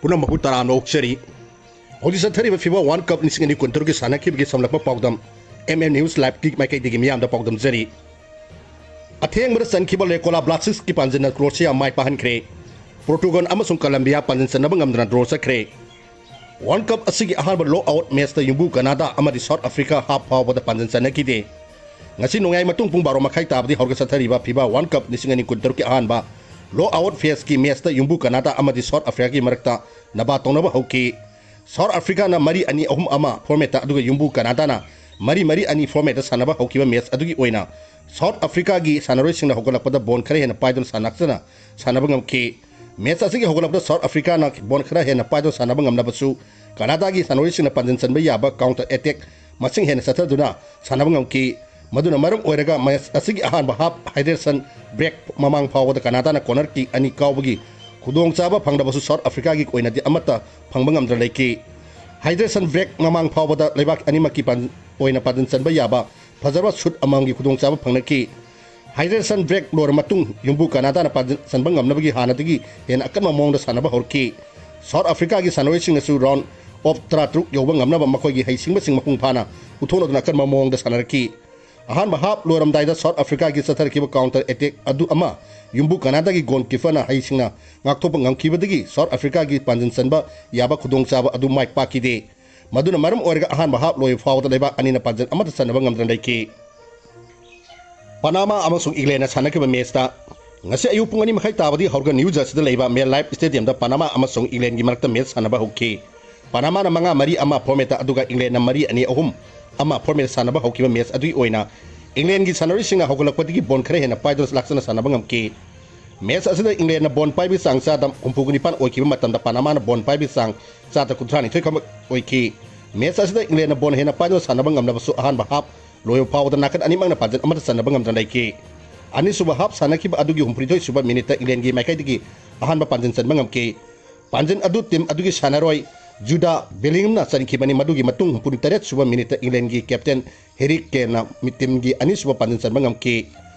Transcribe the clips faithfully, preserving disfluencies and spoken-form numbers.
ꯄꯨꯝꯅꯃꯛꯄꯨ ꯇꯔꯥꯝꯅ ꯑꯣꯛꯆꯔꯤ꯫ ꯍꯧꯖꯤꯛ ꯆꯠꯊꯔꯤꯕ ꯐꯤꯐꯥ ꯋꯥꯔꯜ ꯀꯞ ꯂꯤꯁꯤꯡ ꯑꯅꯤ ꯀꯨꯟꯇꯔꯨꯛꯀꯤ ꯁꯥꯟꯅꯈꯤꯕꯒꯤ ꯁꯝꯂꯞꯄ ꯄꯥꯎꯗꯝ ꯑꯦꯝ ꯑꯦꯝ ꯅ꯭ꯌꯨꯁ ꯂꯥꯏꯚꯀꯤ ꯃꯥꯏꯀꯩꯗꯒꯤ ꯃꯤꯌꯥꯝꯗ ꯄꯥꯎꯗꯝꯖꯔꯤ꯫ ꯑꯊꯦꯡꯕꯗ ꯆꯟꯈꯤꯕ ꯂꯦꯀꯣꯂꯥ ꯕ꯭ꯂꯥꯁꯤꯁꯀꯤ ꯄꯥꯟꯖꯤꯟꯅ ꯀ꯭ꯔꯣꯁꯤꯌꯥ ꯃꯥꯏ ꯄꯥꯛꯍꯟꯈ꯭ꯔꯦ꯫ ꯄꯣꯔꯇꯨꯒꯜ ꯑꯃꯁꯨꯡ ꯀꯂꯝꯕꯤꯌꯥ ꯄꯥꯟꯖꯤꯟ ꯆꯟꯅꯕ ꯉꯝꯗꯅ ꯗ꯭ꯔꯣ ꯆꯠꯈ꯭ꯔꯦ꯫ ꯋꯥꯔꯜ ꯀꯞ ꯑꯁꯤꯒꯤ ꯑꯍꯥꯟꯕ ꯂꯣꯛ ꯑꯥꯎꯠ ꯃꯦꯆꯇ ꯌꯨꯝꯕꯨ ꯀꯅꯥꯗꯥ ꯑꯃꯗꯤ ꯁꯥꯎꯠ ꯑꯐ꯭ꯔꯤꯀꯥ ꯍꯥꯞ ꯐꯥꯎꯕꯗ ꯄꯥꯟꯖꯤꯟ ꯆꯟꯅꯈꯤꯗꯦ꯫ ꯉꯁꯤ ꯅꯣꯡꯌꯥꯏ ꯃꯇꯨꯡ ꯄꯨꯡ ꯕꯥꯔꯣ ꯃꯈꯥꯏ ꯇꯥꯕꯗꯤ ꯍꯧꯔꯒ ꯆꯠꯊꯔꯤꯕ ꯐꯤꯐꯥ ꯋꯥꯔꯜ ꯀꯞ ꯂꯤꯁꯤꯡ ꯑꯅꯤ ꯀꯨꯟꯇꯔꯨꯛꯀꯤ ꯑꯍꯥꯟꯕ ꯂꯣꯛ ꯑꯥꯎꯠ ꯐꯦꯖꯀꯤ ꯃꯦꯆꯇ ꯌꯨꯝꯕꯨ ꯀꯅꯥꯗꯥ ꯑꯃꯗꯤ ꯁꯥꯎꯠ ꯑꯐ꯭ꯔꯤꯀꯥꯒꯤ ꯃꯔꯛꯇ ꯅꯕꯥ ꯇꯧꯅꯕ ꯍꯧꯈꯤ꯫ ꯁꯥꯎꯠ ꯑꯐ꯭ꯔꯤꯀꯥꯅ ꯃꯔꯤ ꯑꯅꯤ ꯑꯍꯨꯝ ꯑꯃ ꯐꯣꯔꯃꯦꯠꯇ, ꯑꯗꯨꯒ ꯌꯨꯝꯕꯨ ꯀꯅꯥꯗꯥꯅ ꯃꯔꯤ ꯃꯔꯤ ꯑꯅꯤ ꯐꯣꯔꯃꯦꯠꯇ ꯁꯥꯟꯅꯕ ꯍꯧꯈꯤꯕ ꯃꯦꯆ ꯑꯗꯨꯒꯤ ꯑꯣꯏꯅ ꯁꯥꯎꯠ ꯑꯐ꯭ꯔꯤꯀꯥꯒꯤ ꯁꯥꯟꯅꯔꯣꯏꯁꯤꯡꯅ ꯍꯧꯒꯠꯂꯛꯄꯗ ꯕꯣꯜ ꯈꯔ ꯍꯦꯟꯅ ꯄꯥꯏꯗꯨꯅ ꯁꯥꯟꯅꯔꯛꯇꯨꯅ ꯁꯥꯟꯅꯕ ꯉꯝꯈꯤ꯫ ꯃꯦꯆ ꯑꯁꯤꯒꯤ ꯍꯧꯒꯠꯂꯛꯄꯗ ꯁꯥꯎꯠ ꯑꯐ꯭ꯔꯤꯀꯥꯅ ꯕꯣꯜ ꯈꯔ ꯍꯦꯟꯅ ꯄꯥꯏꯗꯨꯅ ꯁꯥꯟꯅꯕ ꯉꯝꯂꯕꯁꯨ, ꯀꯅꯥꯗꯥꯒꯤ ꯁꯥꯟꯅꯔꯣꯏꯁꯤꯡꯅ ꯄꯥꯟꯖꯤꯟ ꯆꯟꯕ ꯌꯥꯕ ꯀꯥꯎꯟꯇꯔ ꯑꯦꯇꯦꯛ ꯃꯁꯤꯡ ꯍꯦꯟꯅ ꯆꯠꯊꯗꯨꯅ ꯁꯥꯟꯅꯕ ꯉꯝꯈꯤ꯫ ꯃꯗꯨꯅ ꯃꯔꯝ ꯑꯣꯏꯔꯒ ꯃꯦꯆ ꯑꯁꯤꯒꯤ ꯑꯍꯥꯟꯕ ꯍꯥꯞ ꯍꯥꯏꯗ꯭ꯔꯦꯁꯟ ꯕ꯭ꯔꯦꯛ ꯃꯃꯥꯡ ꯐꯥꯎꯕꯗ ꯀꯅꯥꯗꯥꯅ ꯀꯣꯔꯅꯔ ꯀꯤꯛ ꯑꯅꯤ ꯀꯥꯎꯕꯒꯤ ꯈꯨꯗꯣꯡꯆꯥꯕ ꯐꯪꯂꯕꯁꯨ, ꯁꯥꯎꯠ ꯑꯐ꯭ꯔꯤꯀꯥꯒꯤ ꯑꯣꯏꯅꯗꯤ ꯑꯃꯠꯇ ꯐꯪꯕ ꯉꯝꯗꯅ ꯂꯩꯈꯤ꯫ ꯍꯥꯏꯗ꯭ꯔꯦꯁꯟ ꯕ꯭ꯔꯦꯛ ꯃꯃꯥꯡ ꯐꯥꯎꯕꯗ ꯂꯩꯕꯥꯛ ꯑꯅꯤꯃꯛꯀꯤ ꯄꯥꯟ-, ꯑꯣꯏꯅ ꯄꯥꯟꯖꯤꯟ ꯆꯟꯕ ꯌꯥꯕ ꯐꯖꯔꯕ ꯁꯨꯠ ꯑꯃꯃꯝꯒꯤ ꯈꯨꯗꯣꯡꯆꯥꯕ ꯐꯪꯅꯈꯤ꯫ ꯍꯥꯏꯗ꯭ꯔꯦꯁꯟ ꯕ꯭ꯔꯦꯛ ꯂꯣꯏꯔ ꯃꯇꯨꯡ ꯌꯨꯝꯕꯨ ꯀꯅꯥꯗꯥꯅ ꯄꯥꯟꯖꯤꯟ ꯆꯟꯕ ꯉꯝꯅꯕꯒꯤ ꯍꯥꯟꯅꯗꯒꯤ ꯍꯦꯟꯅ ꯑꯀꯟꯕ ꯃꯑꯣꯡꯗ ꯁꯥꯟꯅꯕ ꯍꯧꯔꯛꯈꯤ꯫ ꯁꯥꯎꯠ ꯑꯐ꯭ꯔꯤꯀꯥꯒꯤ ꯁꯥꯟꯅꯔꯣꯏꯁꯤꯡꯅꯁꯨ ꯔꯥꯎꯟ ꯑꯣꯐ ꯇꯔꯥꯇꯔꯨꯛ ꯌꯧꯕ ꯉꯝꯅꯕ ꯃꯈꯣꯏꯒꯤ ꯍꯩꯁꯤꯡꯕꯁꯤꯡ ꯃꯄꯨꯡ ꯐꯥꯅ ꯎꯠꯊꯣꯛꯂꯗꯨꯅ ꯑꯀꯟꯕ ꯃꯑꯣꯡꯗ ꯁꯥꯟꯅꯔꯛꯈꯤ꯫ ꯑꯍꯥꯟꯕ ꯍꯥꯞ ꯂꯣꯏꯔꯝꯗꯥꯏꯗ ꯁꯥꯎꯠ ꯑꯐ꯭ꯔꯤꯀꯥꯒꯤ ꯆꯠꯊꯔꯛꯈꯤꯕ ꯀꯥꯎꯟꯇꯔ ꯑꯦꯇꯦꯛ ꯑꯗꯨ ꯑꯃ ꯌꯨꯝꯕꯨ ꯀꯅꯥꯗꯥꯒꯤ ꯒꯣꯜꯀꯤꯄꯔꯅ ꯍꯩꯁꯤꯡꯅ ꯉꯥꯛꯊꯣꯛꯄ ꯉꯝꯈꯤꯕꯗꯒꯤ ꯁꯥꯎꯠ ꯑꯐ꯭ꯔꯤꯀꯥꯒꯤ ꯄꯥꯟꯖꯤꯟ ꯆꯟꯕ ꯌꯥꯕ ꯈꯨꯗꯣꯡꯆꯥꯕ ꯑꯗꯨ ꯃꯥꯏ ꯄꯥꯛꯈꯤꯗꯦ꯫ ꯃꯗꯨꯅ ꯃꯔꯝ ꯑꯣꯏꯔꯒ ꯑꯍꯥꯟꯕ ꯍꯥꯞ ꯂꯣꯏꯕ ꯐꯥꯎꯕꯗ ꯂꯩꯕꯥꯛ ꯑꯅꯤꯅ ꯄꯥꯟꯖꯤꯟ ꯑꯃꯠꯇ ꯆꯟꯅꯕ ꯉꯝꯗꯅ ꯂꯩꯈꯤ꯫ ꯄꯅꯥꯃꯥ ꯑꯃꯁꯨꯡ ꯏꯪꯂꯦꯟꯅ ꯁꯥꯟꯅꯈꯤꯕ ꯃꯦꯆꯇ ꯉꯁꯤ ꯑꯌꯨꯛ ꯄꯨꯡ ꯑꯅꯤ ꯃꯈꯥꯏ ꯇꯥꯕꯗꯤ ꯍꯧꯔꯒ ꯅ꯭ꯌꯨ ꯖꯔꯁꯤꯗ ꯂꯩꯕ ꯃꯦꯠ ꯂꯥꯏꯐ ꯁ꯭ꯇꯦꯗꯤꯌꯝꯗ ꯄꯅꯥꯃꯥ ꯑꯃꯁꯨꯡ ꯏꯪꯂꯦꯟꯒꯤ ꯃꯔꯛꯇ ꯃꯦꯆ ꯁꯥꯟꯅꯕ ꯍꯧꯈꯤ꯫ ꯄꯅꯥꯃꯥꯅ ꯃꯉꯥ ꯃꯔꯤ ꯑꯃ ꯐꯣꯔꯃꯦꯠꯇ, ꯑꯗꯨꯒ ꯏꯪꯂꯦꯟꯅ ꯃꯔꯤ ꯑꯅꯤ ꯑꯍꯨꯝ ꯑꯃ ꯐꯣꯔꯃꯦꯠꯇ ꯁꯥꯟꯅꯕ ꯍꯧꯈꯤꯕ ꯃꯦꯆ ꯑꯗꯨꯒꯤ ꯑꯣꯏꯅ ꯏꯪꯂꯦꯟꯒꯤ ꯁꯥꯟꯅꯔꯣꯏꯁꯤꯡꯅ ꯍꯧꯒꯠꯂꯛꯄꯗꯒꯤ ꯕꯣꯜ ꯈꯔ ꯍꯦꯟꯅ ꯄꯥꯏꯗꯨꯅ ꯂꯥꯛꯆꯅ ꯁꯥꯟꯅꯕ ꯉꯝꯈꯤ꯫ ꯃꯦꯆ ꯑꯁꯤꯗ ꯏꯪꯂꯦꯟꯅ ꯕꯣꯜ ꯄꯥꯏꯕꯒꯤ ꯆꯥꯡ ꯆꯥꯗ ꯍꯨꯝꯐꯨ ꯅꯤꯄꯥꯟ ꯑꯣꯏꯈꯤꯕ ꯃꯇꯝꯗ ꯄꯅꯥꯃꯥꯅ ꯕꯣꯜ ꯄꯥꯏꯕꯒꯤ ꯆꯥꯡ ꯆꯥꯗ ꯀꯨꯟꯊ꯭ꯔꯥ ꯅꯤꯊꯣꯏ ꯈꯛ ꯑꯣꯏꯈꯤ꯫ ꯃꯦꯆ ꯑꯁꯤꯗ ꯏꯪꯂꯦꯟꯅ ꯕꯣꯜ ꯍꯦꯟꯅ ꯄꯥꯏꯗꯨꯅ ꯁꯥꯟꯅꯕ ꯉꯝꯂꯕꯁꯨ, ꯑꯍꯥꯟꯕ ꯍꯥꯞ ꯂꯣꯏꯕ ꯐꯥꯎꯕꯗ ꯅꯥꯀꯟ ꯑꯅꯤꯃꯛꯅ ꯄꯥꯟꯖꯤꯟ ꯑꯃꯠꯇ ꯆꯟꯅꯕ ꯉꯝꯗꯅ ꯂꯩꯈꯤ꯫ ꯑꯅꯤꯁꯨꯕ ꯍꯥꯞ ꯁꯥꯟꯅꯈꯤꯕ ꯑꯗꯨꯒꯤ ꯍꯨꯝꯐꯨꯅꯤꯊꯣꯏ ꯁꯨꯕ ꯃꯤꯅꯤꯠꯇ ꯏꯪꯂꯦꯟꯒꯤ ꯃꯥꯏꯀꯩꯗꯒꯤ ꯑꯍꯥꯟꯕ ꯄꯥꯟꯖꯤꯟ ꯆꯟꯕ ꯉꯝꯈꯤ꯫ ꯄꯥꯟꯖꯤꯟ ꯑꯗꯨ ꯇꯤꯝ ꯑꯗꯨꯒꯤ ꯁꯥꯟꯅꯔꯣꯏ ꯖꯨꯗꯥ ꯕꯦꯂꯤꯡꯍꯝꯅ ꯆꯟꯈꯤꯕꯅꯤ꯫ ꯃꯗꯨꯒꯤ ꯃꯇꯨꯡ ꯍꯨꯝꯐꯨꯇꯔꯦꯠ ꯁꯨꯕ ꯃꯤꯅꯤꯠꯇ ꯏꯪꯂꯦꯟꯒꯤ ꯀꯦꯞꯇꯦꯟ ꯍꯦꯔꯤ ꯀꯦꯟꯅ ꯃꯤ-, ꯇꯤꯝꯒꯤ ꯑꯅꯤꯁꯨꯕ ꯄꯥꯟꯖꯤꯟ ꯆꯟꯕ ꯉꯝꯈꯤ꯫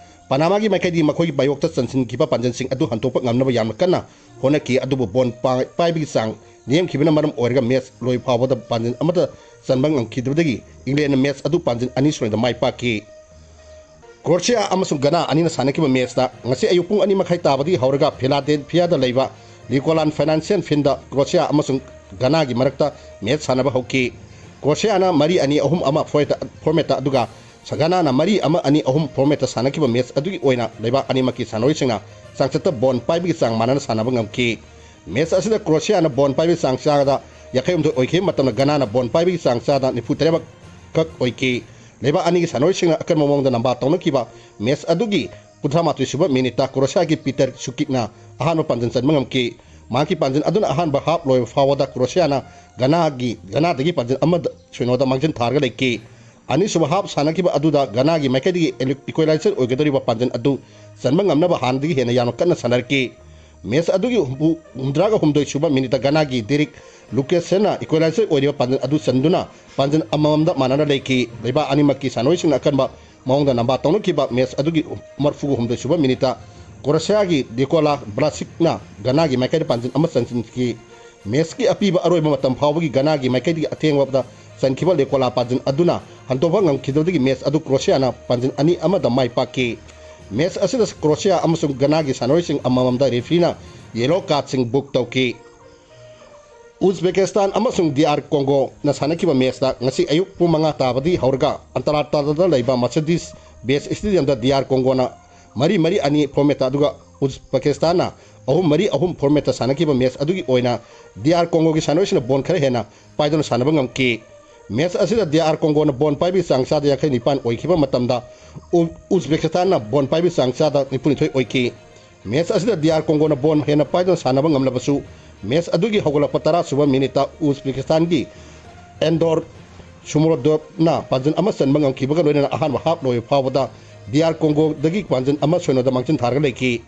ꯄꯅꯥꯃꯥꯒꯤ ꯃꯥꯏꯀꯩꯗꯒꯤ ꯃꯈꯣꯏꯒꯤ ꯃꯥꯌꯣꯛꯇ ꯆꯟꯁꯤꯟꯈꯤꯕ ꯄꯥꯟꯖꯤꯟꯁꯤꯡ ꯑꯗꯨ ꯍꯟꯗꯣꯛꯄ ꯉꯝꯅꯕ ꯌꯥꯝꯅ ꯀꯟꯅ ꯍꯣꯠꯅꯈꯤ, ꯑꯗꯨꯕꯨ ꯕꯣꯜ ꯄꯥ-, ꯄꯥꯏꯕꯒꯤ ꯆꯥꯡ ꯅꯦꯝꯈꯤꯕꯅ ꯃꯔꯝ ꯑꯣꯏꯔꯒ ꯃꯦꯆ ꯂꯣꯏ ꯐꯥꯎꯕꯗ ꯄꯥꯟꯖꯤꯟ ꯑꯃꯠꯇ ꯆꯟꯕ ꯉꯝꯈꯤꯗꯕꯗꯒꯤ ꯏꯪꯂꯦꯟꯅ ꯃꯦꯆ ꯑꯗꯨ ꯄꯥꯟꯖꯤꯟ ꯑꯅꯤ ꯁꯣꯏꯅꯗ ꯃꯥꯏ ꯄꯥꯛꯈꯤ꯫ ꯀ꯭ꯔꯣꯁꯤꯌꯥ ꯑꯃꯁꯨꯡ ꯒꯅꯥ ꯑꯅꯤꯅ ꯁꯥꯟꯅꯈꯤꯕ ꯃꯦꯆꯇ ꯉꯁꯤ ꯑꯌꯨꯛ ꯄꯨꯡ ꯑꯅꯤ ꯃꯈꯥꯏ ꯇꯥꯕꯗꯒꯤ ꯍꯧꯔꯒ ꯐꯤꯂꯥꯗꯦꯜꯐꯤꯌꯥꯗ ꯂꯩꯕ ꯂꯤꯀꯣꯂꯥꯟ ꯐꯥꯏꯅꯥꯟꯁꯤꯌꯦꯜ ꯐꯤꯜꯗ ꯀ꯭ꯔꯣꯁꯤꯌꯥ ꯑꯃꯁꯨꯡ ꯒꯅꯥꯒꯤ ꯃꯔꯛꯇ ꯃꯦꯆ ꯁꯥꯟꯅꯕ ꯍꯧꯈꯤ꯫ ꯀ꯭ꯔꯣꯁꯤꯌꯥꯅ ꯃꯔꯤ ꯑꯅꯤ ꯑꯍꯨꯝ ꯑꯃ ꯐꯣꯔꯃꯦꯠꯇ, ꯐꯣꯔꯃꯦꯠꯇ, ꯑꯗꯨꯒ ꯒꯅꯥꯅ ꯃꯔꯤ ꯑꯃ ꯑꯅꯤ ꯑꯍꯨꯝ ꯐꯣꯔꯃꯦꯠꯇ ꯁꯥꯟꯅꯈꯤꯕ ꯃꯦꯆ ꯑꯗꯨꯒꯤ ꯑꯣꯏꯅ ꯂꯩꯕꯥꯛ ꯑꯅꯤꯃꯛꯀꯤ ꯁꯥꯟꯅꯔꯣꯏꯁꯤꯡꯅ ꯆꯥꯡꯆꯠꯇ ꯕꯣꯜ ꯄꯥꯏꯕꯒꯤ ꯆꯥꯡ ꯃꯥꯟꯅꯅ ꯁꯥꯟꯅꯕ ꯉꯝꯈꯤ꯫ ꯃꯦꯆ ꯑꯁꯤꯗ ꯀ꯭ꯔꯣꯁꯤꯌꯥꯅ ꯕꯣꯜ ꯄꯥꯏꯕꯒꯤ ꯆꯥꯡ ꯆꯥꯗ ꯌꯥꯡꯈꯩ ꯍꯨꯝꯗꯣꯏ ꯑꯣꯏꯈꯤꯕ ꯃꯇꯝꯗ ꯒꯅꯥꯅ ꯕꯣꯜ ꯄꯥꯏꯕꯒꯤ ꯆꯥꯡ ꯆꯥꯗ ꯅꯤꯐꯨ ꯇꯔꯦꯠ ꯈꯛ ꯑꯣꯏꯈꯤ꯫ ꯂꯩꯕꯥꯛ ꯑꯅꯤꯒꯤ ꯁꯥꯟꯅꯔꯣꯏꯁꯤꯡꯅ ꯑꯀꯟꯕ ꯃꯑꯣꯡꯗ ꯅꯝꯕꯥ ꯇꯧꯅꯈꯤꯕ ꯃꯦꯆ ꯑꯗꯨꯒꯤ ꯀꯨꯟꯊ꯭ꯔꯥ ꯃꯥꯊꯣꯏ ꯁꯨꯕ ꯃꯤꯅꯤꯠꯇ ꯀ꯭ꯔꯣꯁꯤꯌꯥꯒꯤ ꯄꯤꯇꯔ ꯁꯨꯀꯤꯛꯅ ꯑꯍꯥꯟꯕ ꯄꯥꯟꯖꯤꯟ ꯆꯟꯕ ꯉꯝꯈꯤ꯫ ꯃꯍꯥꯛꯀꯤ ꯄꯥꯟꯖꯤꯟ ꯑꯗꯨꯅ ꯑꯍꯥꯟꯕ ꯍꯥꯞ ꯂꯣꯏꯕ ꯐꯥꯎꯕꯗ ꯀ꯭ꯔꯣꯁꯤꯌꯥꯅ ꯒꯅꯥꯒꯤ, ꯒꯅꯥꯗꯒꯤ ꯄꯥꯟꯖꯤꯟ ꯑꯃꯗ ꯁꯣꯏꯅꯣꯗ ꯃꯥꯡꯖꯤꯟ ꯊꯥꯔꯒ ꯂꯩꯈꯤ꯫ ꯑꯅꯤꯁꯨꯕ ꯍꯥꯞ ꯁꯥꯟꯅꯈꯤꯕ ꯑꯗꯨꯗ ꯒꯅꯥꯒꯤ ꯃꯥꯏꯀꯩꯗꯒꯤ ꯏꯀ꯭ꯋꯦꯂꯥꯏꯖꯔ ꯑꯣꯏꯒꯗꯧꯔꯤꯕ ꯄꯥꯟꯖꯤꯟ ꯑꯗꯨ ꯆꯟꯕ ꯉꯝꯅꯕ ꯍꯥꯟꯅꯗꯒꯤ ꯍꯦꯟꯅ ꯌꯥꯝꯅ ꯀꯟꯅ ꯁꯥꯟꯅꯔꯛꯈꯤ꯫ ꯃꯦꯆ ꯑꯗꯨꯒꯤ ꯍꯨꯝꯐꯨ, ꯍꯨꯝꯗ꯭ꯔꯥꯒ ꯍꯨꯝꯗꯣꯏ ꯁꯨꯕ ꯃꯤꯅꯤꯠꯇ ꯒꯅꯥꯒꯤ ꯗꯦꯔꯤꯛ ꯂꯨꯀꯦꯁꯟꯅ ꯏꯀ꯭ꯋꯦꯂꯥꯏꯖꯔ ꯑꯣꯏꯔꯤꯕ ꯄꯥꯟꯖꯤꯟ ꯑꯗꯨ ꯆꯟꯗꯨꯅ ꯄꯥꯟꯖꯤꯟ ꯑꯃꯃꯝꯗ ꯃꯥꯟꯅꯅ ꯂꯩꯈꯤ꯫ ꯂꯩꯕꯥꯛ ꯑꯅꯤꯃꯛꯀꯤ ꯁꯥꯟꯅꯔꯣꯏꯁꯤꯡꯅ ꯑꯀꯟꯕ ꯃꯑꯣꯡꯗ ꯅꯝꯕꯥ ꯇꯧꯅꯈꯤꯕ ꯃꯦꯆ ꯑꯗꯨꯒꯤ ꯃꯔꯤꯐꯨ ꯍꯨꯝꯗꯣꯏ ꯁꯨꯕ ꯃꯤꯅꯤꯠꯇ ꯀ꯭ꯔꯣꯁꯤꯌꯥꯒꯤ ꯗꯤꯀꯣꯂꯥ ꯕ꯭ꯂꯥꯁꯤꯛꯅ ꯒꯅꯥꯒꯤ ꯃꯥꯏꯀꯩꯗ ꯄꯥꯟꯖꯤꯟ ꯑꯃ ꯆꯟꯁꯤꯟꯈꯤ꯫ ꯃꯦꯆꯀꯤ ꯑꯄꯤꯕ ꯑꯔꯣꯏꯕ ꯃꯇꯝ ꯐꯥꯎꯕꯒꯤ ꯒꯅꯥꯒꯤ ꯃꯥꯏꯀꯩꯗꯒꯤ ꯑꯊꯦꯡꯕꯗ ꯆꯟꯈꯤꯕ ꯗꯤꯀꯣꯂꯥ ꯄꯥꯟꯖꯤꯟ ꯑꯗꯨꯅ ꯍꯟꯗꯣꯛꯄ ꯉꯝꯈꯤꯗꯕꯗꯒꯤ ꯃꯦꯆ ꯑꯗꯨ ꯀ꯭ꯔꯣꯁꯤꯌꯥꯅ ꯄꯥꯟꯖꯤꯟ ꯑꯅꯤ ꯑꯃꯗ ꯃꯥꯏ ꯄꯥꯛꯈꯤ꯫ ꯃꯦꯆ ꯑꯁꯤꯗ ꯀ꯭ꯔꯣꯁꯤꯌꯥ ꯑꯃꯁꯨꯡ ꯒꯅꯥꯒꯤ ꯁꯥꯟꯅꯔꯣꯏꯁꯤꯡ ꯑꯃꯃꯝꯗ ꯔꯦꯐ꯭ꯔꯤꯅ ꯌꯦꯂꯣ ꯀꯥꯔꯗꯁꯤꯡ ꯕꯨꯛ ꯇꯧꯈꯤ꯫ ꯎꯖꯕꯦꯀꯤꯁꯇꯥꯟ ꯑꯃꯁꯨꯡ ꯗꯤ ꯑꯥꯔ ꯀꯣꯡꯒꯣꯅ ꯁꯥꯟꯅꯈꯤꯕ ꯃꯦꯆꯇ ꯉꯁꯤ ꯑꯌꯨꯛ ꯄꯨꯡ ꯃꯉꯥ ꯇꯥꯕꯗꯒꯤ ꯍꯧꯔꯒ ꯑꯟꯇꯥꯂꯥꯇꯥꯗ ꯂꯩꯕ ꯃꯔꯁꯤꯗꯤꯁ ꯕꯦꯟꯆ ꯁ꯭ꯇꯦꯗꯤꯌꯝꯗ ꯗꯤ ꯑꯥꯔ ꯀꯣꯡꯒꯣꯅ ꯃꯔꯤ ꯃꯔꯤ ꯑꯅꯤ ꯐꯣꯔꯃꯦꯠꯇ, ꯑꯗꯨꯒ ꯎꯖꯕꯦꯀꯤꯁꯇꯥꯟꯅ ꯑꯍꯨꯝ ꯃꯔꯤ ꯑꯍꯨꯝ ꯐꯣꯔꯃꯦꯠꯇ ꯁꯥꯟꯅꯈꯤꯕ ꯃꯦꯆ ꯑꯗꯨꯒꯤ ꯑꯣꯏꯅ ꯗꯤ ꯑꯥꯔ ꯀꯣꯡꯒꯣꯒꯤ ꯁꯥꯟꯅꯔꯣꯏꯁꯤꯡꯅ ꯕꯣꯜ ꯈꯔ ꯍꯦꯟꯅ ꯄꯥꯏꯗꯨꯅ ꯁꯥꯟꯅꯕ ꯉꯝꯈꯤ꯫ ꯃꯦꯆ ꯑꯁꯤꯗ ꯗꯤ ꯑꯥꯔ ꯀꯣꯡꯒꯣꯅ ꯕꯣꯜ ꯄꯥꯏꯕꯒꯤ ꯆꯥꯡ ꯆꯥꯗ ꯌꯥꯡꯈꯩ ꯅꯤꯄꯥꯟ ꯑꯣꯏꯈꯤꯕ ꯃꯇꯝꯗ, ꯎ-, ꯎꯖꯕꯦꯀꯤꯁꯇꯥꯟꯅ ꯕꯣꯜ ꯄꯥꯏꯕꯒꯤ ꯆꯥꯡ ꯆꯥꯗ ꯅꯤꯐꯨ ꯅꯤꯊꯣꯏ ꯑꯣꯏꯈꯤ꯫ ꯃꯦꯆ ꯑꯁꯤꯗ ꯗꯤ ꯑꯥꯔ ꯀꯣꯡꯒꯣꯅ ꯕꯣꯜ ꯍꯦꯟꯅ ꯄꯥꯏꯗꯨꯅ ꯁꯥꯟꯅꯕ ꯉꯝꯂꯕꯁꯨ, ꯃꯦꯆ ꯑꯗꯨꯒꯤ ꯍꯧꯒꯠꯂꯛꯄ ꯇꯔꯥ ꯁꯨꯕ ꯃꯤꯅꯤꯠꯇ ꯎꯖꯕꯦꯀꯤꯁꯇꯥꯟꯒꯤ ꯑꯦꯟꯗꯣꯔ ꯁꯨꯃꯣꯔꯣꯗꯣꯞꯅ ꯄꯥꯟꯖꯤꯟ ꯑꯃ ꯆꯟꯕ ꯉꯝꯈꯤꯕꯒ ꯂꯣꯏꯅꯅ ꯑꯍꯥꯟꯕ ꯍꯥꯞ ꯂꯣꯏꯕ ꯐꯥꯎꯕꯗ ꯗꯤ ꯑꯥꯔ ꯀꯣꯡꯒꯣꯗꯒꯤ ꯄꯥꯟꯖꯤꯟ ꯑꯃ ꯁꯣꯏꯅꯣꯗ ꯃꯥꯡꯖꯤꯟ ꯊꯥꯔꯒ ꯂꯩꯈꯤ꯫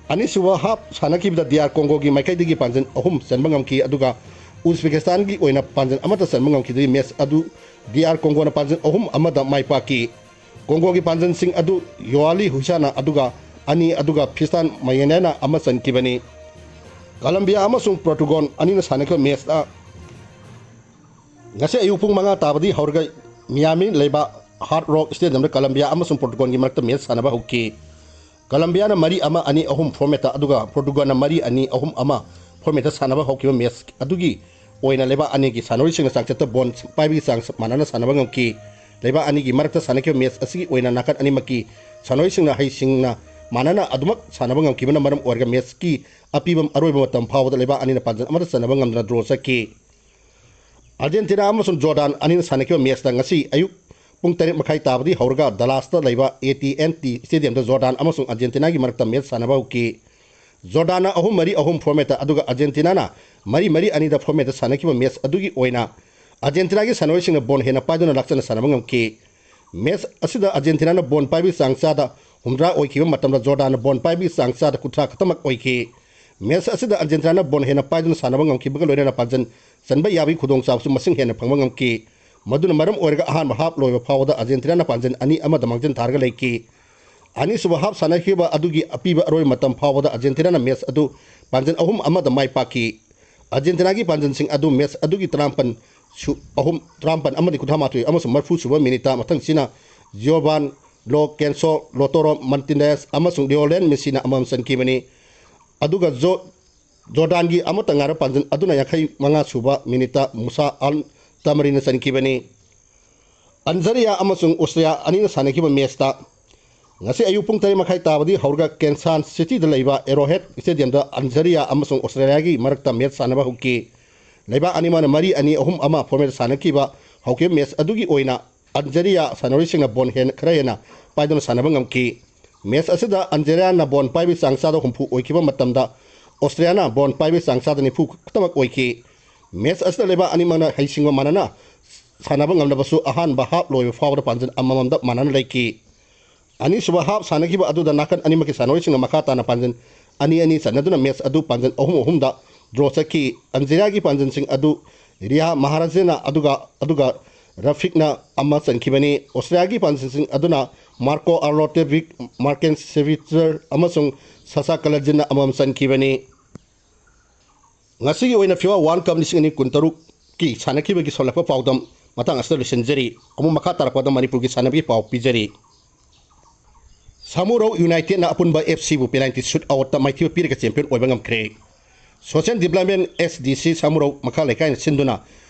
ꯑꯅꯤꯁꯨꯕ ꯍꯥꯞ ꯁꯥꯟꯅꯈꯤꯕꯗ ꯗꯤ ꯑꯥꯔ ꯀꯣꯡꯒꯣꯒꯤ ꯃꯥꯏꯀꯩꯗꯒꯤ ꯄꯥꯟꯖꯤꯟ ꯑꯍꯨꯝ ꯆꯟꯕ ꯉꯝꯈꯤ, ꯑꯗꯨꯒ ꯎꯖꯕꯦꯀꯤꯁꯇꯥꯟꯒꯤ ꯑꯣꯏꯅ ꯄꯥꯟꯖꯤꯟ ꯑꯃꯠꯇ ꯆꯟꯕ ꯉꯝꯈꯤꯗꯕꯒꯤ ꯃꯦꯆ ꯑꯗꯨ ꯗꯤ ꯑꯥꯔ ꯀꯣꯡꯒꯣꯅ ꯄꯥꯟꯖꯤꯟ ꯑꯍꯨꯝ ꯑꯃꯗ ꯃꯥꯏ ꯄꯥꯛꯈꯤ꯫ ꯀꯣꯡꯒꯣꯒꯤ ꯄꯥꯟꯖꯟꯁꯤꯡ ꯑꯗꯨ ꯌꯣꯋꯥꯂꯤ ꯍꯨꯏꯁꯥꯅ ꯑꯗꯨꯒ ꯑꯅꯤ ꯑꯗꯨꯒ ꯐꯤꯁꯇꯥꯟ ꯃꯌꯦꯅꯦꯅ ꯑꯃ ꯆꯟꯈꯤꯕꯅꯤ꯫ ꯀꯂꯝꯕꯤꯌꯥ ꯑꯃꯁꯨꯡ ꯄꯣꯔꯇꯨꯒꯣꯜ ꯑꯅꯤꯅ ꯁꯥꯟꯅꯈꯤꯕ ꯃꯦꯠꯆꯇ ꯉꯁꯤ ꯑꯌꯨꯛ ꯄꯨꯡ ꯃꯉꯥ ꯇꯥꯕꯗꯤ ꯍꯧꯔꯒ ꯃꯤꯌꯥꯃꯤ ꯂꯩꯕ ꯍꯥꯔꯠ ꯔꯣꯛ ꯁ꯭ꯇꯦꯗꯤꯌꯝꯗ ꯀꯂꯝꯕꯤꯌꯥ ꯑꯃꯁꯨꯡ ꯄꯣꯔꯇꯨꯒꯣꯜꯒꯤ ꯃꯔꯛꯇ ꯃꯦꯠꯆ ꯁꯥꯟꯅꯕ ꯍꯧꯈꯤ꯫ ꯀꯂꯝꯕꯤꯌꯥꯅ ꯃꯔꯤ ꯑꯃ ꯑꯅꯤ ꯑꯍꯨꯝ ꯐꯣꯔꯃꯦꯠꯇ ꯑꯗꯨꯒ ꯄꯣꯔꯇꯨꯒꯜꯅ ꯃꯔꯤ ꯑꯅꯤ ꯑꯍꯨꯝ ꯑꯃ ꯐꯣꯔꯃꯦꯠꯇ ꯁꯥꯟꯅꯕ ꯍꯧꯈꯤꯕ ꯃꯦꯠꯆ ꯑꯗꯨꯒꯤ ꯑꯣꯏꯅ ꯂꯩꯕꯥꯛ ꯑꯅꯤꯒꯤ ꯁꯥꯟꯅꯔꯣꯏꯁꯤꯡꯅ ꯆꯥꯡꯆꯠꯇ ꯕꯣꯜ ꯄꯥꯏꯕꯒꯤ ꯆꯥꯡ ꯃꯥꯟꯅꯅ ꯁꯥꯟꯅꯕ ꯉꯝꯈꯤ꯫ ꯂꯩꯕꯥꯛ ꯑꯅꯤꯒꯤ ꯃꯔꯛꯇ ꯁꯥꯟꯅꯈꯤꯕ ꯃꯦꯠꯆ ꯑꯁꯤꯒꯤ ꯑꯣꯏꯅ ꯅꯥꯀꯟ ꯑꯅꯤꯃꯛꯀꯤ ꯁꯥꯟꯅꯔꯣꯏꯁꯤꯡꯅ ꯍꯩꯁꯤꯡꯅ ꯃꯥꯟꯅꯅ ꯑꯗꯨꯃꯛ ꯁꯥꯟꯅꯕ ꯉꯝꯈꯤꯕꯅ ꯃꯔꯝ ꯑꯣꯏꯔꯒ ꯃꯦꯠꯆꯀꯤ ꯑꯄꯤꯕ ꯑꯔꯣꯏꯕ ꯃꯇꯝ ꯐꯥꯎꯕꯗ ꯂꯩꯕꯥꯛ ꯑꯅꯤꯅ ꯄꯥꯟꯖꯟ ꯑꯃꯠꯇ ꯆꯟꯅꯕ ꯉꯝꯗꯅ ꯗ꯭ꯔꯣ ꯆꯠꯈꯤ꯫ ꯑꯥꯔꯖꯦꯟꯇꯤꯅꯥ ꯑꯃꯁꯨꯡ ꯖꯣꯔꯗꯥꯟ ꯑꯅꯤꯅ ꯁꯥꯟꯅꯈꯤꯕ ꯃꯦꯠꯆꯇ ꯉꯁꯤ ꯑꯌꯨꯛ ꯄꯨꯡ ꯇꯔꯦꯠ ꯃꯈꯥꯏ ꯇꯥꯕꯗꯤ ꯍꯧꯔꯒ ꯗꯂꯥꯁꯇ ꯂꯩꯕ ꯑꯦ ꯇꯤ ꯑꯦꯟ ꯇꯤ ꯁ꯭ꯇꯦꯗꯤꯌꯝꯗ ꯖꯣꯔꯗꯥꯟ ꯑꯃꯁꯨꯡ ꯑꯥꯔꯖꯦꯟꯇꯤꯅꯥꯒꯤ ꯃꯔꯛꯇ ꯃꯦꯠꯆ ꯁꯥꯟꯅꯕ ꯍꯧꯈꯤ꯫ ꯖꯣꯔꯗꯥꯟꯅ ꯑꯍꯨꯝ ꯃꯔꯤ ꯑꯍꯨꯝ ꯐꯣꯔꯃꯦꯠꯇ ꯑꯗꯨꯒ ꯑꯥꯔꯖꯦꯟꯇꯤꯅꯥꯅ ꯃꯔꯤ ꯃꯔꯤ ꯑꯅꯤꯗ ꯐꯣꯔꯃꯦꯠꯇ ꯁꯥꯟꯅꯈꯤꯕ ꯃꯦꯠꯆ ꯑꯗꯨꯒꯤ ꯑꯣꯏꯅ ꯑꯥꯔꯖꯦꯟꯇꯤꯅꯥꯒꯤ ꯁꯥꯟꯅꯔꯣꯏꯁꯤꯡꯅ ꯕꯣꯜ ꯍꯦꯟꯅ ꯄꯥꯏꯗꯨꯅ ꯂꯥꯛꯆꯅ ꯁꯥꯟꯅꯕ ꯉꯝꯈꯤ꯫ ꯃꯦꯠꯆ ꯑꯁꯤꯗ ꯑꯥꯔꯖꯦꯟꯇꯤꯅꯥꯅ ꯕꯣꯜ ꯄꯥꯏꯕꯒꯤ ꯆꯥꯡ ꯆꯥꯗ ꯍꯨꯝꯗ꯭ꯔꯥ ꯑꯣꯏꯈꯤꯕ ꯃꯇꯝꯗ ꯖꯣꯔꯗꯥꯟꯅ ꯕꯣꯜ ꯄꯥꯏꯕꯒꯤ ꯆꯥꯡ ꯆꯥꯗ ꯀꯨꯟꯊ꯭ꯔꯥ ꯈꯛꯇꯃꯛ ꯑꯣꯏꯈꯤ꯫ ꯃꯦꯠꯆ ꯑꯁꯤꯗ ꯑꯥꯔꯖꯦꯟꯇꯤꯅꯥꯅ ꯕꯣꯜ ꯍꯦꯟꯅ ꯄꯥꯏꯗꯨꯅ ꯁꯥꯟꯅꯕ ꯉꯝꯈꯤꯕꯒ ꯂꯣꯏꯅꯅ ꯄꯥꯟꯖꯟ ꯆꯟꯕ ꯌꯥꯕꯒꯤ ꯈꯨꯗꯣꯡꯆꯥꯕꯁꯨ ꯃꯁꯤꯡ ꯍꯦꯟꯅ ꯐꯪꯕ ꯉꯝꯈꯤ꯫ ꯃꯗꯨꯅ ꯃꯔꯝ ꯑꯣꯏꯔꯒ ꯑꯍꯥꯟꯕ ꯍꯥꯞ ꯂꯣꯏꯕ ꯐꯥꯎꯕꯗ ꯑꯥꯔꯖꯦꯟꯇꯤꯅꯥꯅ ꯄꯥꯟꯖꯟ ꯑꯅꯤ ꯑꯃꯗ ꯃꯥꯡꯖꯤꯟ ꯊꯥꯔꯒ ꯂꯩꯈꯤ꯫ ꯑꯅꯤꯁꯨꯕ ꯍꯥꯞ ꯁꯥꯟꯅꯈꯤꯕ ꯑꯗꯨꯒꯤ ꯑꯄꯤꯕ ꯑꯔꯣꯏꯕ ꯃꯇꯝ ꯐꯥꯎꯕꯗ ꯑꯥꯔꯖꯦꯟꯇꯤꯅꯥꯅ ꯃꯦꯠꯆ ꯑꯗꯨ ꯄꯥꯟꯖꯟ ꯑꯍꯨꯝ ꯑꯃꯗ ꯃꯥꯏ ꯄꯥꯛꯈꯤ꯫ ꯑꯥꯔꯖꯦꯟꯇꯤꯅꯥꯒꯤ ꯄꯥꯟꯖꯟꯁꯤꯡ ꯑꯗꯨ ꯃꯦꯠꯆ ꯑꯗꯨꯒꯤ ꯇꯔꯥꯃꯥꯄꯟ ꯁꯨ-, ꯑꯍꯨꯝ, ꯇꯔꯥꯃꯥꯄꯟ ꯑꯃꯗꯤ ꯀꯨꯟꯊ꯭ꯔꯥ ꯃꯥꯊꯣꯏ ꯑꯃꯁꯨꯡ ꯃꯔꯤꯐꯨ ꯁꯨꯕ ꯃꯤꯅꯤꯠꯇ ꯃꯊꯪꯁꯤꯅ ꯖꯤꯑꯣꯚꯥꯟ ꯂꯣ ꯀꯦꯟꯁꯣ, ꯂꯣꯇꯣꯔꯣ ꯃꯥꯔꯇꯤꯅꯦꯁ ꯑꯃꯁꯨꯡ ꯂꯤꯑꯣꯂꯦꯟ ꯃꯦꯁꯤꯅ ꯑꯃꯃꯝ ꯆꯟꯈꯤꯕꯅꯤ꯫ ꯑꯗꯨꯒ ꯖꯣ-, ꯖꯣꯔꯗꯥꯟꯒꯤ ꯑꯃꯠꯇ ꯉꯥꯏꯔꯕ ꯄꯥꯟꯖꯟ ꯑꯗꯨꯅ ꯌꯥꯡꯈꯩ ꯃꯉꯥ ꯁꯨꯕ ꯃꯤꯅꯤꯠꯇ ꯃꯨꯁꯥ ꯑꯜ ꯇꯃꯔꯤꯅ ꯆꯟꯈꯤꯕꯅꯤ꯫ ꯑꯜꯖꯔꯤꯌꯥ ꯑꯃꯁꯨꯡ ꯑꯣꯁꯇ꯭ꯔꯤꯌꯥ ꯑꯅꯤꯅ ꯁꯥꯟꯅꯈꯤꯕ ꯃꯦꯠꯆꯇ ꯉꯁꯤ ꯑꯌꯨꯛ ꯄꯨꯡ ꯇꯔꯦꯠ ꯃꯈꯥꯏ ꯇꯥꯕꯗꯤ ꯍꯧꯔꯒ ꯀꯦꯟꯁꯥꯟ ꯁꯤꯇꯤꯗ ꯂꯩꯕ ꯑꯦꯔꯣꯍꯦꯠ ꯁ꯭ꯇꯦꯗꯤꯌꯝꯗ ꯑꯜꯖꯔꯤꯌꯥ ꯑꯃꯁꯨꯡ ꯑꯣꯁꯇ꯭ꯔꯤꯌꯥꯒꯤ ꯃꯔꯛꯇ ꯃꯦꯠꯆ ꯁꯥꯟꯅꯕ ꯍꯧꯈꯤ꯫ ꯂꯩꯕꯥꯛ ꯑꯅꯤꯃꯛꯅ ꯃꯔꯤ ꯑꯅꯤ ꯑꯍꯨꯝ ꯑꯃ ꯐꯣꯔꯃꯦꯠ ꯁꯥꯟꯅꯈꯤꯕ ꯍꯧꯈꯤꯕ ꯃꯦꯠꯆ ꯑꯗꯨꯒꯤ ꯑꯣꯏꯅ ꯑꯜꯖꯔꯤꯌꯥ ꯁꯥꯟꯅꯔꯣꯏꯁꯤꯡꯅ ꯕꯣꯜ ꯍꯦꯟ-, ꯈꯔ ꯍꯦꯟꯅ ꯄꯥꯏꯗꯨꯅ ꯁꯥꯟꯅꯕ ꯉꯝꯈꯤ꯫ ꯃꯦꯠꯆ ꯑꯁꯤꯗ ꯑꯜꯖꯦꯔꯤꯌꯥꯅ ꯕꯣꯜ ꯄꯥꯏꯕꯒꯤ ꯆꯥꯡ ꯆꯥꯗ ꯍꯨꯝꯐꯨ ꯑꯣꯏꯈꯤꯕ ꯃꯇꯝꯗ ꯑꯣꯁꯇ꯭ꯔꯤꯌꯥꯅ ꯕꯣꯜ ꯄꯥꯏꯕꯒꯤ ꯆꯥꯡ ꯆꯥꯗ ꯅꯤꯐꯨ ꯈꯛꯇꯃꯛ ꯑꯣꯏꯈꯤ꯫ ꯃꯦꯠꯆ ꯑꯁꯤꯗ ꯂꯩꯕꯥꯛ ꯑꯅꯤꯃꯛꯅ ꯍꯩꯁꯤꯡꯕ ꯃꯥꯟꯅꯅ ꯁꯥꯟꯅꯕ ꯉꯝꯂꯕꯁꯨ ꯑꯍꯥꯟꯕ ꯍꯥꯞ ꯂꯣꯏꯕ ꯐꯥꯎꯕꯗ ꯄꯥꯟꯖꯟ ꯑꯃꯃꯝꯗ ꯃꯥꯟꯅꯅ ꯂꯩꯈꯤ꯫ ꯑꯅꯤꯁꯨꯕ ꯍꯥꯞ ꯁꯥꯟꯅꯈꯤꯕ ꯑꯗꯨꯗ ꯅꯥꯀꯟ ꯑꯅꯤꯃꯛꯀꯤ ꯁꯥꯟꯅꯔꯣꯏꯁꯤꯡꯅ ꯃꯈꯥ ꯇꯥꯅ ꯄꯥꯟꯖꯟ ꯑꯅꯤ ꯑꯅꯤ ꯆꯟꯅꯗꯨꯅ ꯃꯦꯠꯆ ꯑꯗꯨ ꯄꯥꯟꯖꯟ ꯑꯍꯨꯝ ꯑꯍꯨꯝꯗ ꯗ꯭ꯔꯣ ꯆꯠꯈꯤ꯫ ꯑꯜꯖꯦꯔꯤꯌꯥꯒꯤ ꯄꯥꯟꯖꯟꯁꯤꯡ ꯑꯗꯨ ꯔꯤꯌꯥ ꯃꯍꯥꯔꯥꯖꯦꯅ ꯑꯗꯨꯒ, ꯑꯗꯨꯒ ꯔꯐꯤꯛꯅ ꯑꯃ ꯆꯟꯈꯤꯕꯅꯤ꯫ ꯑꯣꯁꯇ꯭ꯔꯤꯌꯥꯒꯤ ꯄꯥꯟꯖꯤꯟꯁꯤꯡ ꯑꯗꯨꯅ ꯃꯥꯔꯀꯣ ꯑꯥꯔꯂꯣꯇꯦꯚꯤꯛ, ꯃꯥꯔꯀꯦꯟ ꯁꯦꯚꯤꯆꯔ ꯑꯃꯁꯨꯡ ꯁꯥꯁꯥ ꯀꯂꯖꯤꯟꯅ ꯑꯃꯃꯝ ꯆꯟꯈꯤꯕꯅꯤ꯫ ꯉꯁꯤꯒꯤ ꯑꯣꯏꯅ ꯐꯤꯐꯥ ꯋꯥꯔꯜ ꯀꯞ ꯂꯤꯁꯤꯡ ꯑꯅꯤ ꯀꯨꯟꯇꯔꯨꯛꯀꯤ ꯁꯥꯟꯅꯈꯤꯕꯒꯤ ꯁꯣꯜꯂꯛꯄ ꯄꯥꯎꯗꯝ ꯃꯇꯥꯡ ꯑꯁꯤꯗ ꯂꯣꯏꯁꯤꯟꯖꯔꯤ꯫ ꯑꯃꯨꯛ ꯃꯈꯥ ꯇꯥꯔꯛꯄꯗ ꯃꯅꯤꯄꯨꯔꯒꯤ ꯁꯥꯟꯅꯕꯒꯤ ꯄꯥꯎ ꯄꯤꯖꯔꯤ꯫ ꯁꯥꯃꯨꯔꯧ ꯌꯨꯅꯥꯏꯇꯦꯠꯅ ꯑꯄꯨꯟꯕ ꯑꯦꯐ ꯁꯤꯕꯨ ꯄꯦꯅꯥꯜꯇꯤ ꯁꯨꯠ ꯑꯥꯎꯠꯇ ꯃꯥꯏꯊꯤꯕ ꯄꯤꯔꯒ ꯆꯦꯝꯄꯤꯌꯟ ꯑꯣꯏꯕ ꯉꯝꯈ꯭ꯔꯦ꯫ ꯁꯣꯁꯦꯜ ꯗꯤꯕ꯭ꯂꯞꯃꯦꯟ ꯑꯦꯁ ꯗꯤ ꯁꯤ ꯁꯥꯃꯨꯔꯧ ꯃꯈꯥ ꯂꯩꯀꯥꯏꯅ ꯁꯤꯟꯗꯨꯅ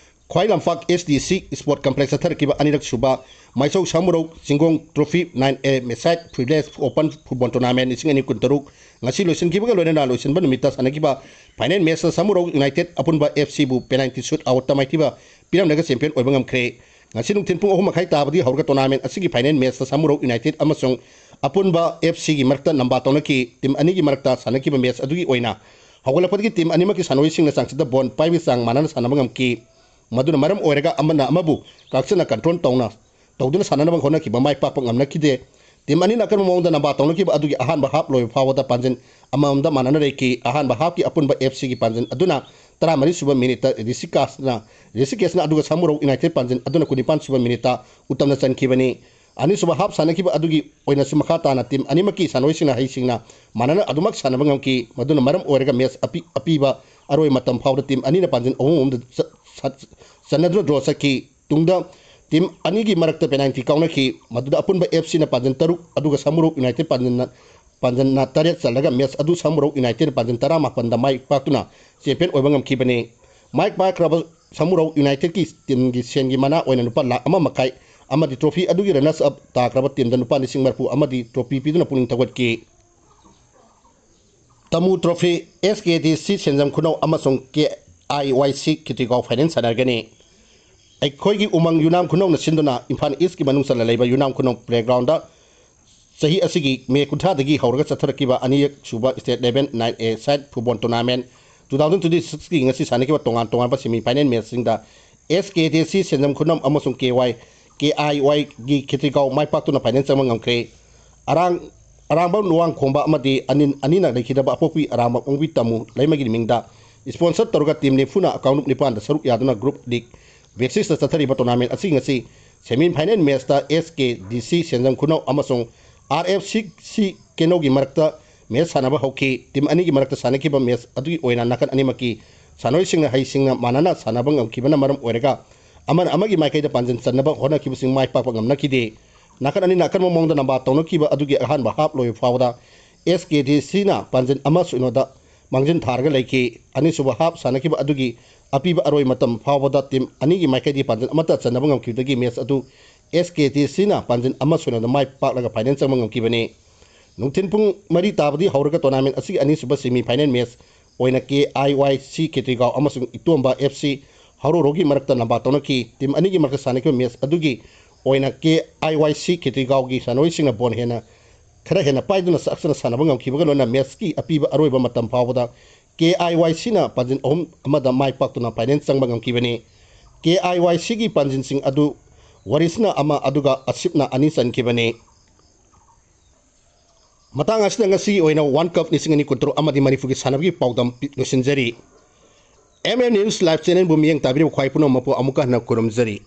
ꯈ꯭ꯋꯥꯏ ꯂꯝꯄꯥꯛ ꯑꯦꯁ ꯗꯤ ꯁꯤ ꯏꯁꯄꯣꯔꯠ ꯀꯝꯄ꯭ꯂꯦꯛꯁ ꯆꯠꯊꯔꯛꯈꯤꯕ ꯑꯅꯤꯔꯛ ꯁꯨꯕ ꯃꯥꯏꯆꯧ ꯁꯥꯃꯨꯔꯧ ꯆꯤꯡꯒꯣꯡ ꯇ꯭ꯔꯣꯐꯤ ꯅꯥꯏꯟ ꯑꯦ ꯃꯦꯁꯥꯏꯠ ꯐꯤꯕ꯭ꯂꯦꯁ ꯑꯣꯄꯟ ꯐꯨꯠꯕꯣꯜ ꯇꯣꯔꯅꯥꯃꯦꯟ ꯂꯤꯁꯤꯡ ꯑꯅꯤ ꯀꯨꯟꯇꯔꯨꯛ ꯉꯁꯤ ꯂꯣꯏꯁꯤꯟꯈꯤꯕꯒ ꯂꯣꯏꯅꯅ ꯂꯣꯏꯁꯤꯟꯕ ꯅꯨꯃꯤꯠꯇ ꯁꯥꯟꯅꯈꯤꯕ ꯐꯥꯏꯅꯦꯜ ꯃꯦꯆꯇ ꯁꯥꯃꯨꯔꯧ ꯌꯨꯅꯥꯏꯇꯦꯠ ꯑꯄꯨꯟꯕ ꯑꯦꯐ ꯁꯤꯕꯨ ꯄꯦꯅꯥꯜꯇꯤ ꯁꯨꯠ ꯑꯥꯎꯠꯇ ꯃꯥꯏꯊꯤꯕ ꯄꯤꯔꯝꯂꯒ ꯆꯦꯝꯄꯤꯌꯟ ꯑꯣꯏꯕ ꯉꯝꯈ꯭ꯔꯦ꯫ ꯉꯁꯤ ꯅꯨꯡꯊꯤꯜ ꯄꯨꯡ ꯑꯍꯨꯝ ꯃꯈꯥꯏ ꯇꯥꯕꯗꯒꯤ ꯍꯧꯔꯒ ꯇꯣꯔꯅꯥꯃꯦꯟ ꯑꯁꯤꯒꯤ ꯐꯥꯏꯅꯦꯜ ꯃꯦꯆꯇ ꯁꯥꯃꯨꯔꯧ ꯌꯨꯅꯥꯏꯇꯦꯠ ꯑꯃꯁꯨꯡ ꯑꯄꯨꯟꯕ ꯑꯦꯐ ꯁꯤꯒꯤ ꯃꯔꯛꯇ ꯂꯝꯕꯥ ꯇꯧꯅꯈꯤ꯫ ꯇꯤꯝ ꯑꯅꯤꯒꯤ ꯃꯔꯛꯇ ꯁꯥꯟꯅꯈꯤꯕ ꯃꯦꯆ ꯑꯗꯨꯒꯤ ꯑꯣꯏꯅ ꯍꯧꯒꯠꯂꯛꯄꯗꯒꯤ ꯇꯤꯝ ꯑꯅꯤꯃꯛꯀꯤ ꯁꯥꯟꯅꯔꯣꯏꯁꯤꯡꯅ ꯆꯥꯡꯆꯠꯇ ꯕꯣꯜ ꯄꯥꯏꯕꯒꯤ ꯆꯥꯡ ꯃꯥꯟꯅꯅ ꯁꯥꯟꯅꯕ ꯉꯝꯈꯤ꯫ ꯃꯗꯨꯅ ꯃꯔꯝ ꯑꯣꯏꯔꯒ ꯑꯃꯅ ꯑꯃꯕꯨ ꯀꯥꯛꯆꯅ ꯀꯟꯇ꯭ꯔꯣꯜ ꯇꯧꯅ ꯇꯧꯗꯨꯅ ꯁꯥꯟꯅꯅꯕ ꯍꯣꯠꯅꯈꯤꯕ ꯃꯥꯏ ꯄꯥꯛꯄ ꯉꯝꯅꯈꯤꯗꯦ꯫ ꯇꯤꯝ ꯑꯅꯤꯅ ꯑꯀꯟꯕ ꯃꯑꯣꯡꯗ ꯂꯝꯕꯥ ꯇꯧꯅꯈꯤꯕ ꯑꯗꯨꯒꯤ ꯑꯍꯥꯟꯕ ꯍꯥꯞ ꯂꯣꯏꯕ ꯐꯥꯎꯕꯗ ꯄꯥꯟꯖꯤꯜ ꯑꯃꯃꯝꯗ ꯃꯥꯟꯅꯅ ꯂꯩꯈꯤ꯫ ꯑꯍꯥꯟꯕ ꯍꯥꯞꯀꯤ ꯑꯄꯨꯟꯕ ꯑꯦꯐ ꯁꯤꯒꯤ ꯄꯥꯟꯖꯤꯜ ꯑꯗꯨꯅ ꯇꯔꯥꯃꯔꯤ ꯁꯨꯕ ꯃꯤꯅꯤꯠꯇ ꯔꯤꯁꯤꯀꯥꯁꯅ, ꯔꯤꯁꯤꯀꯦꯁꯅ, ꯑꯗꯨꯒ ꯁꯥꯃꯨꯔꯧ ꯌꯨꯅꯥꯏꯇꯦꯠ ꯄꯥꯟꯖꯤꯜ ꯑꯗꯨꯅ ꯀꯨꯟꯅꯤꯄꯥꯟ ꯁꯨꯕ ꯃꯤꯅꯤꯠꯇ ꯎꯇꯝꯅ ꯆꯟꯈꯤꯕꯅꯤ꯫ ꯑꯅꯤꯁꯨꯕ ꯍꯥꯞ ꯁꯥꯟꯅꯈꯤꯕ ꯑꯗꯨꯒꯤ ꯑꯣꯏꯅꯁꯨ ꯃꯈꯥ ꯇꯥꯅ ꯇꯤꯝ ꯑꯅꯤꯃꯛꯀꯤ ꯁꯥꯟꯅꯔꯣꯏꯁꯤꯡꯅ ꯍꯩꯁꯤꯡꯅ ꯃꯥꯟꯅꯅ ꯑꯗꯨꯃꯛ ꯁꯥꯟꯅꯕ ꯉꯝꯈꯤ꯫ ꯃꯗꯨꯅ ꯃꯔꯝ ꯑꯣꯏꯔꯒ ꯃꯦꯆ ꯑꯄꯤ-, ꯑꯄꯤꯕ ꯑꯔꯣꯏ ꯃꯇꯝ ꯐꯥꯎꯕꯗ ꯇꯤꯝ ꯑꯅꯤꯅ ꯄꯥꯟꯖꯤꯜ ꯑꯍꯨꯝ ꯑꯍꯨꯝꯗ ꯆ-, ꯁꯠ-, ꯆꯟꯅꯗꯨꯅ ꯗ꯭ꯔꯣ ꯆꯠꯈꯤ꯫ ꯇꯨꯡꯗ ꯇꯤꯝ ꯑꯅꯤꯒꯤ ꯃꯔꯛꯇ ꯄꯦꯅꯥꯜꯇꯤ ꯀꯥꯎꯅꯈꯤ꯫ ꯃꯗꯨꯗ ꯑꯄꯨꯟꯕ ꯑꯦꯐ ꯁꯤꯅ ꯄꯥꯟꯖꯤꯜ ꯇꯔꯨꯛ, ꯑꯗꯨꯒ ꯁꯥꯃꯨꯔꯧ ꯌꯨꯅꯥꯏꯇꯦꯠ ꯄꯥꯟꯖꯤꯜꯅ, ꯄꯥꯟꯖꯤꯜꯅ ꯇꯔꯦꯠ ꯆꯜꯂꯒ ꯃꯦꯆ ꯑꯗꯨ ꯁꯥꯃꯨꯔꯧ ꯌꯨꯅꯥꯏꯇꯦꯠꯅ ꯄꯥꯟꯖꯤꯜ ꯇꯔꯥꯃꯥꯄꯟꯗ ꯃꯥꯏ ꯄꯥꯛꯇꯨꯅ ꯆꯦꯝꯄꯤꯌꯟ ꯑꯣꯏꯕ ꯉꯝꯈꯤꯕꯅꯤ꯫ ꯃꯥꯏ ꯄꯥꯛꯈ꯭ꯔꯕ ꯁꯥꯃꯨꯔꯧ ꯌꯨꯅꯥꯏꯇꯦꯠꯀꯤ ꯇꯤꯝꯒꯤ ꯁꯦꯟꯒꯤ ꯃꯅꯥ ꯑꯣꯏꯅ ꯂꯨꯄꯥ ꯂꯥꯈ ꯑꯃ ꯃꯈꯥꯏ ꯑꯃꯗꯤ ꯇ꯭ꯔꯣꯐꯤ ꯑꯗꯨꯒꯤ ꯔꯅꯔꯁ ꯑꯞ ꯇꯥꯈ꯭ꯔꯕ ꯇꯤꯝꯗ ꯂꯨꯄꯥ ꯂꯤꯁꯤꯡ ꯃꯔꯤꯐꯨ ꯑꯃꯗꯤ ꯇ꯭ꯔꯣꯐꯤ ꯄꯤꯗꯨꯅ ꯄꯨꯛꯅꯤꯡ ꯊꯧꯒꯠꯈꯤ꯫ ꯇꯃꯨ ꯇ꯭ꯔꯣꯐꯤ, ꯑꯦꯁ ꯀꯦ ꯗꯤ ꯁꯤ ꯁꯦꯟꯖꯝ ꯈꯨꯅꯧ ꯑꯃꯁꯨꯡ ꯀꯦ ꯑꯥꯏ ꯋꯥꯏ ꯁꯤ ꯈꯦꯇ꯭ꯔꯤꯒꯥꯎ ꯐꯥꯏꯅꯦꯜ ꯁꯥꯟꯅꯔꯒꯅꯤ꯫ ꯑꯩꯈꯣꯏꯒꯤ ꯎꯃꯪ ꯌꯨꯅꯥꯝ ꯈꯨꯅꯧꯅ ꯁꯤꯟꯗꯨꯅ ꯏꯝꯐꯥꯜ ꯏꯁꯀꯤ ꯃꯅꯨꯡ ꯆꯜꯂ ꯂꯩꯕ ꯌꯨꯅꯥꯝ ꯈꯨꯅꯧ ꯄ꯭ꯂꯦꯒ꯭ꯔꯥꯎꯟꯗ ꯆꯍꯤ ꯑꯁꯤꯒꯤ ꯃꯦ ꯀꯨꯟꯊ꯭ꯔꯥꯗꯒꯤ ꯍꯧꯔꯒ ꯆꯠꯊꯔꯛꯈꯤꯕ ꯑꯅꯤꯔꯛ ꯁꯨꯕ state level nine a side football tournament two thousand twenty ꯁꯤꯛꯁꯀꯤ ꯉꯁꯤ ꯁꯥꯟꯅꯈꯤꯕ ꯇꯣꯉꯥꯟ ꯇꯣꯉꯥꯟꯕ ꯁꯦꯃꯤ ꯐꯥꯏꯅꯦꯜ ꯃꯦꯠꯆꯁꯤꯡꯗ ꯑꯦꯁ ꯀꯦ ꯗꯤ ꯁꯤ ꯁꯦꯟꯖꯝ ꯈꯨꯅꯧ ꯑꯃꯁꯨꯡ ꯀꯦ ꯋꯥꯏ, ꯀꯦ ꯑꯥꯏ ꯋꯥꯏꯒꯤ ꯈꯦꯇ꯭ꯔꯤꯒꯥꯎ ꯃꯥꯏ ꯄꯥꯛꯇꯨꯅ ꯐꯥꯏꯅꯦꯜ ꯆꯪꯕ ꯉꯝꯈ꯭ꯔꯦ꯫ ꯑꯔꯥꯡ, ꯑꯔꯥꯡꯕꯝ ꯂꯨꯋꯥꯡ ꯈꯣꯝꯕ ꯑꯃꯗꯤ ꯑꯅꯤ, ꯑꯅꯤꯅ ꯂꯩꯈꯤꯗꯕ ꯑꯄꯣꯛꯄꯤ ꯑꯔꯥꯡꯕꯝ ꯑꯣꯡꯕꯤ ꯇꯃꯨ ꯂꯩꯃꯒꯤ ꯃꯤꯡꯗ ꯏꯁꯄꯣꯟꯁꯔ ꯇꯧꯔꯒ ꯇꯤꯝ ꯅꯤꯐꯨꯅ ꯀꯥꯡꯂꯨꯞ ꯅꯤꯄꯥꯟꯗ ꯁꯔꯨꯛ ꯌꯥꯗꯨꯅ ꯒ꯭ꯔꯨꯞ ꯂꯤꯒ ꯕꯦꯁꯤꯁꯇ ꯆꯠꯊꯔꯤꯕ tournament ꯑꯁꯤ ꯉꯁꯤ semi final matchꯇ S K D C ꯁꯦꯟꯖꯝ ꯈꯨꯅꯧ ꯑꯃꯁꯨꯡ R F C ꯁꯤ ꯀꯦꯅꯧꯒꯤ ꯃꯔꯛꯇ match ꯁꯥꯟꯅꯕ ꯍꯧꯈꯤ꯫ Team ꯑꯅꯤꯒꯤ ꯃꯔꯛꯇ ꯁꯥꯟꯅꯈꯤꯕ match ꯑꯗꯨꯒꯤ ꯑꯣꯏꯅ ꯅꯥꯀꯟ ꯑꯅꯤꯃꯛꯀꯤ ꯁꯥꯟꯅꯔꯣꯏꯁꯤꯡꯅ ꯍꯩꯁꯤꯡꯅ ꯃꯥꯟꯅꯅ ꯁꯥꯟꯅꯕ ꯉꯝꯈꯤꯕꯅ ꯃꯔꯝ ꯑꯣꯏꯔꯒ ꯑꯃꯅ ꯑꯃꯒꯤ ꯃꯥꯏꯀꯩꯗ ꯄꯥꯟꯖꯤꯜ ꯆꯟꯅꯕ ꯍꯣꯠꯅꯈꯤꯕꯁꯤꯡ ꯃꯥꯏ ꯄꯥꯛꯄ ꯉꯝꯅꯈꯤꯗꯦ꯫ ꯅꯥꯀꯟ ꯑꯅꯤꯅ ꯑꯀꯟꯕ ꯃꯑꯣꯡꯗ ꯅꯝꯕꯥ ꯇꯧꯅꯈꯤꯕ ꯑꯗꯨꯒꯤ ꯑꯍꯥꯟꯕ half ꯂꯣꯏꯕ ꯐꯥꯎꯕꯗ S K D Cꯅ ꯄꯥꯟꯖꯤꯜ ꯑꯃ ꯁꯣꯏꯅꯣꯗ ꯃꯥꯡꯖꯤꯟ ꯊꯥꯔꯒ ꯂꯩꯈꯤ꯫ ꯑꯅꯤꯁꯨꯕ half ꯁꯥꯟꯅꯈꯤꯕ ꯑꯗꯨꯒꯤ ꯑꯄꯤꯕ ꯑꯔꯣꯏ ꯃꯇꯝ ꯐꯥꯎꯕꯗ team ꯑꯅꯤꯒꯤ ꯃꯥꯏꯀꯩꯗꯒꯤ ꯄꯥꯟꯖꯤꯜ ꯑꯃꯠꯇ ꯆꯟꯅꯕ ꯉꯝꯈꯤꯕꯗꯒꯤ match ꯑꯗꯨ S K D Cꯅ ꯄꯥꯟꯖꯤꯜ ꯑꯃ ꯁꯣꯏꯅꯣꯗ ꯃꯥꯏ ꯄꯥꯛꯂꯒ final ꯆꯪꯕ ꯉꯝꯈꯤꯕꯅꯤ꯫ ꯅꯨꯡꯊꯤꯜ ꯄꯨꯡ ꯃꯔꯤ ꯇꯥꯕꯗꯒꯤ ꯍꯧꯔꯒ tournament ꯑꯁꯤꯒꯤ ꯑꯅꯤꯁꯨꯕ semi final match ꯑꯣꯏꯅ K I Y C ꯈꯦꯇ꯭ꯔꯤꯒꯥꯎ ꯑꯃꯁꯨꯡ ꯏꯇꯣꯝꯕ F C ꯍꯧꯔꯧꯔꯧꯒꯤ ꯃꯔꯛꯇ ꯂꯝꯕꯥ ꯇꯧꯅꯈꯤ꯫ Team ꯑꯅꯤꯒꯤ ꯃꯔꯛꯇ ꯁꯥꯟꯅꯈꯤꯕ match ꯑꯗꯨꯒꯤ ꯑꯣꯏꯅ K I Y C ꯈꯦꯇ꯭ꯔꯤꯒꯥꯎꯒꯤ ꯁꯥꯟꯅꯔꯣꯏꯁꯤꯡꯅ ball ꯍꯦꯟꯅ, ꯈꯔ ꯍꯦꯟꯅ ꯄꯥꯏꯗꯨꯅ ꯆꯥꯛꯆꯅ ꯁꯥꯟꯅꯕ ꯉꯝꯈꯤꯕꯒ ꯂꯣꯏꯅꯅ matchꯀꯤ ꯑꯄꯤꯕ ꯑꯔꯣꯏꯕ ꯃꯇꯝ ꯐꯥꯎꯕꯗ K I Y Cꯅ ꯄꯥꯟꯖꯤꯜ ꯑꯍꯨꯝ ꯑꯃꯗ ꯃꯥꯏ ꯄꯥꯛꯇꯨꯅ final ꯆꯪꯕ ꯉꯝꯈꯤꯕꯅꯤ꯫ K I Y Cꯒꯤ ꯄꯥꯟꯖꯤꯜꯁꯤꯡ ꯑꯗꯨ ꯋꯥꯔꯤꯁꯅ ꯑꯃ ꯑꯗꯨꯒ ꯑꯁꯤꯞꯅ ꯑꯅꯤ ꯆꯟꯈꯤꯕꯅꯤ꯫ ꯃꯇꯥꯡ ꯑꯁꯤꯗ ꯉꯁꯤꯒꯤ ꯑꯣꯏꯅ World Cup ꯂꯤꯁꯤꯡ ꯑꯅꯤ ꯀꯨꯟꯇꯔꯨꯛ ꯑꯃꯗꯤ ꯃꯅꯤꯄꯨꯔꯒꯤ ꯁꯥꯟꯅꯕꯒꯤ ꯄꯥꯎꯗꯝ ꯄꯤ-, ꯂꯣꯏꯁꯤꯟꯖꯔꯤ꯫ M M News Live channelꯕꯨ ꯃꯤꯠꯌꯦꯡ ꯇꯥꯕꯤꯔꯤꯕ ꯈ꯭ꯋꯥꯏ ꯄꯨꯝꯅꯃꯛꯄꯨ ꯑꯃꯨꯛꯀ ꯍꯟꯅ ꯈꯨꯔꯨꯝꯖꯔꯤ꯫